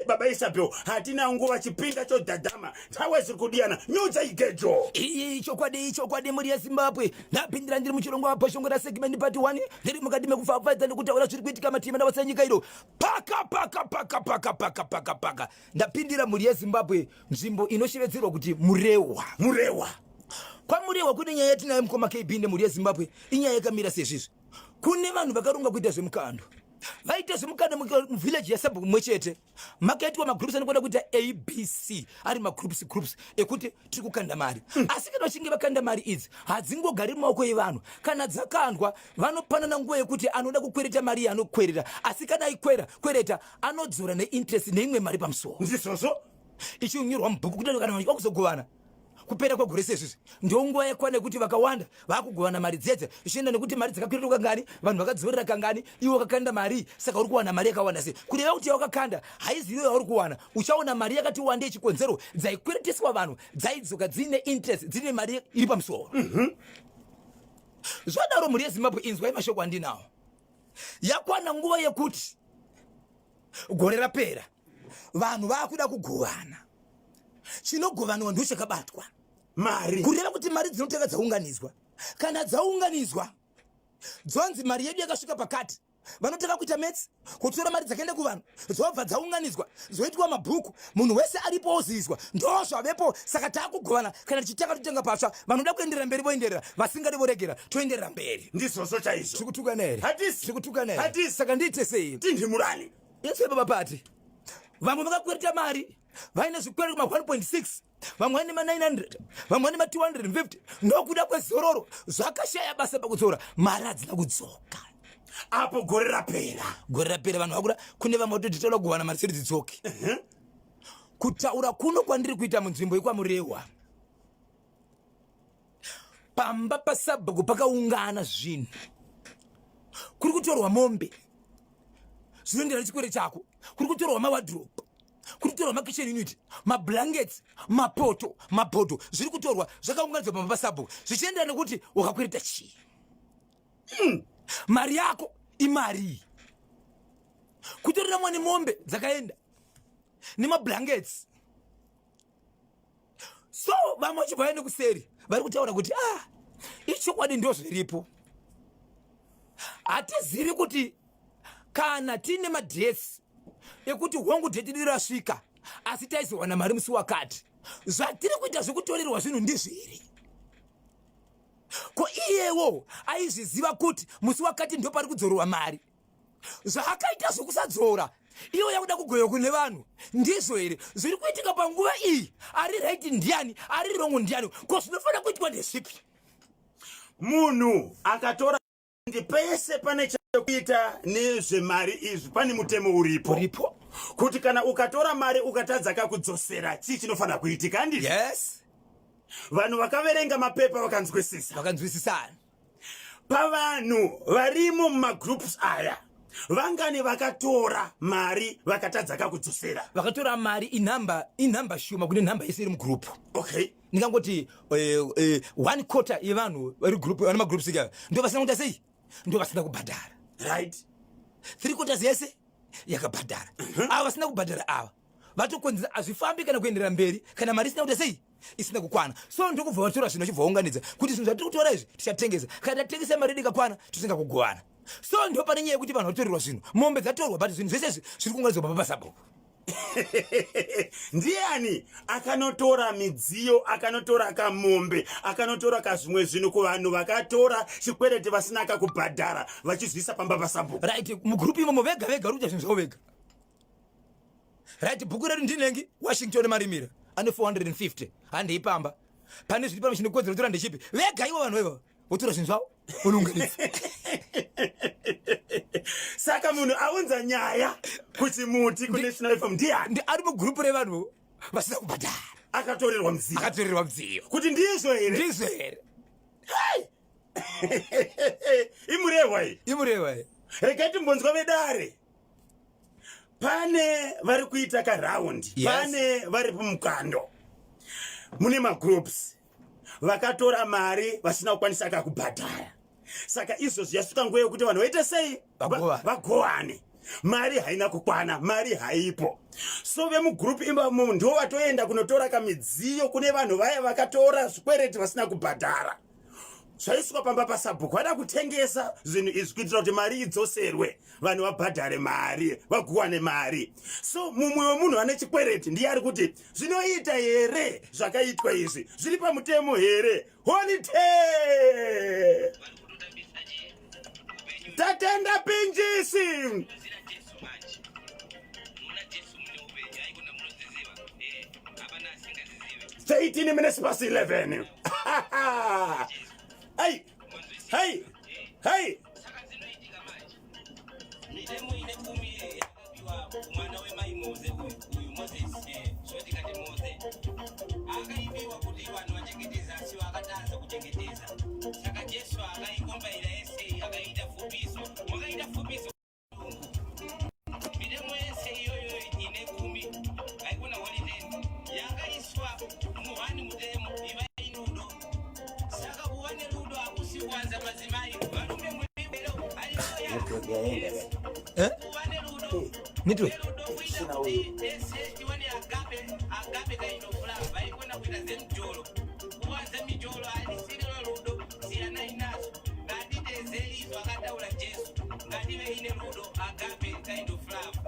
Baba Isabel, hatina nguva, chipinda chodhadhama, nthawe ziri kudiyana, nyudza igejo. Iyi chokwadi, chokwadi, mhuri yeZimbabwe. Ndapindira ndiri muchirongwa Boshongora segment part 1. Ndiri mukati mekufapfadza nekutaura zviri kuitika mativi mana ose enyika ino. Paka paka paka paka paka paka paka. Ndapindira, mhuri yeZimbabwe, nzvimbo inoshevedzerwa kuti Murewa. Murewa. KwaMurewa kune nyaya yatinayo, mukoma KB nemhuri yeZimbabwe. Inyaya yakamira sezvizvi. Kune vanhu vakaronga kuita zvemukando. Vaita zvemukando muvillage yasabhuku mumwe chete. Makaitwa magroups anokwada kuita ABC, ari magroups groups ekuti tiri kukanda mari. Asi kana vachinge vakanda mari idzi, hadzingogari mumaoko evanhu. Kana dzakandwa, vanopanana nguva yekuti anoda kukwereta mari iyi anokwereta, asi kana aikwera kwereta anodzora neinterest neimwe mari pamusoro. Ndizvozvo. Ichinyorwa mubhuku kuti kana vakuzogovana kupera kwegore sezvizvi, ndonguva yakwana yekuti vakawanda vakugovana mari dzedze, zvichienda nekuti mari dzakakwirirwa kangani, vanhu vakadzorera kangani, iwe wakakanda mari, saka uri kuwana mari yakawanda sei. Kureva kuti yawakakanda haizi iyo yauri kuwana, uchaona mari yakati wandei. Chikonzero, dzaikwereteswa vanhu dzaidzoka dziine interest, dzine mari iri pamusoro. Zvadaro, mhuri yeZimbabwe, inzwai mashoko andinawo. Yakwana nguva yekuti gore rapera, vanhu vaakuda kugovana. Chinogovanwa ndo chakabatwa. Mari. Kureva kuti mari dzinotanga dzaunganidzwa. Kana dzaunganidzwa, dzonzi mari yedu yakasvika pakati. Vanotanga kuita maths, kutora mari dzakaenda kuvanhu, dzobva dzaunganidzwa, dzoitwa mabhuku, munhu wese aripo oziviswa, ndo zvavepo, saka taakugovana. Kana tichitanga, totenga patsva. Vanoda kuenderera mberi voenderera, vasingadi voregera, toenderera mberi. Ndizvozvo chaizvo. Tiri kutukana here? Hatisi. Tiri kutukana here? Hatisi. Saka ndiite sei? Tindimurani. Yese baba pati vamwe vakakwereta mari vaine zvikwereti ma 1.6, vamwe vane ma900, vamwe vane ma250. Ndokuda kwezororo zvakashaya basa pakudzora mari, hadzina kudzoka. Apo gore rapera. Gore rapera, vanhu vakuda, kune vamwe vatoti toda kuwana mari dzedu dzidzoke. Kutaura kuno kwandiri kuita, munzvimbo yekwaMurehwa, pamba pasabhuku pakaungana zvinhu. Kuri kutorwa mombe zvinoenderana nechikwere chako, kuri kutorwa mawardrobe, kuri kutorwa makitchen unit, mablankets, mapoto, mabhodho, zviri kutorwa zvakaunganidzwa pamba pasabhuku zvichienderana nekuti wakakwereta chii. Mari yako imari kutorera mwane mombe dzakaenda nemablankets. So vamwe vachibva vaende kuseri, vari kutaura kuti, ah, ichokwadi, ndo zviripo. Hatizivi kuti kana tiine madates ekuti hongu, date riri rasvika, asi taizowana mari musi wakati. Zvatiri kuita zvekutorerwa zvinhu ndizviri ko? Iyewo aizviziva kuti musi wakati ndo pari kudzorwa mari. Zvaakaita zvokusadzora, iwo yakuda kugoyiwa kune vanhu, ndizvo here zviri kuitika panguva iyi? Ari right ndiani? Ari wrong ndiani? Ko zvinofanira kuitwa ndezvipi? Munhu akatora ndi pese pane chekuita nezvemari izvi, pane mutemo uripo. Uripo. Kuti kana ukatora mari ukatadza kakudzosera, chii chinofanira kuitika, handizvo? Yes. Vanhu vakaverenga mapepa vakanzwisisa. Vakanzwisisana. Pavanhu varimo mumagroups aya, vangani vakatora mari vakatadza kakudzosera? Vakatora mari inhamba, inhamba shoma kune nhamba yese iri mugroup. Ndingangoti one quarter yevanhu vari group, vane magroups ika, ndo vasina kuita sei, ndo vasina kubhadhara. Three quarters yese yakabhadhara. Ava vasina kubhadhara ava vatokonzera hazvifambi kana kuenderera mberi kana mari isina kuita sei, isina kukwana. So ndokubva vatora zvinhu, vachibva vaunganidza kuti zvinhu zvatiri kutora izvi tichatengesa. Kana tatengesa, mari yedu ikakwana, totenga kugovana. So ndo pane nyaya yekuti vanhu vatorerwa zvinhu, mombe dzatorwa, but zvinhu zvese izvi zviri kuunganidzwa pamba pasabhuku. Ndiani akanotora midziyo, akanotora kamombe, akanotora kazvimwe zvinhu kuvanhu vakatora chikwereti vasina kakubhadhara, vachizviisa pamba pasabhuku? Right, mugroup imomo vega vega vari kuita zvinhu zvavo vega. Right, bhuku redu ndinengi Washington Marimira ane 450, handei pamba pane zviri pano chinokodzera kutora ndechipi? Vega ivo vanhu ivavo votora zvinhu zvavo, unounganidza. Saka munhu aunza nyaya kuchimuti kuNational FM ndiani? Ndi ari mugroup revanhu vasina kubhadhara. Akatorerwa mudziyo. Akatorerwa mudziyo. Kuti ndizvo here? Ndizvo here? Imurehwa iyi. Imurehwa iyi. Regai timbonzwa vedare. Pane vari kuita karaundi. Pane vari pamukando, mune magroups vakatora mari vasina kukwanisa kakubhadhara. Saka izvozvi yasvika nguva yekuti vanhu vaite sei? Vagovane. Vagovane. Mari haina kukwana, mari haipo. So vemugroup imomo ndo vatoenda kunotora kamidziyo kune vanhu vaya vakatora zvikwereti vasina kubhadhara. Zvaiswa pamba pasabhuku, vada kutengesa zvinhu izvi kuitira kuti mari idzoserwe, vanhu vabhadhare mari, vaguwane mari. So mumwe wemunhu ane chikwereti ndiye ari kuti zvinoita here zvakaitwa izvi, zviri pamutemo here? Holy te Tatenda Pinjisi. 13 minutes past 11. Hey, hey, hey. Mwana wemai Moze uyu Moses, zvotikati Moze akaipiwa kuti vanhu vachengetedza, asi vakatadza kuchengetedza. Saka Jesu akaikombaira yese, akaita fupiso, wakaita fupiso mitemo yese iyoyo ine gumi, haikona holy ten yakaiswa muhani mutemo ivai rudo. Saka kuva nerudo hakusi kuwanza madzimai, varume muribero. Haleluya. Eh? Kuva nerudo. Network. Rudo kuita kuti tese tiwane agape, agape kind of love. Haikona kuita zemujolo, kuwanza mijolo alisirilo rudo. Siyanai nazo, ngatitezei izvo akataura Jesu. Ngative ine rudo, agape kind of love.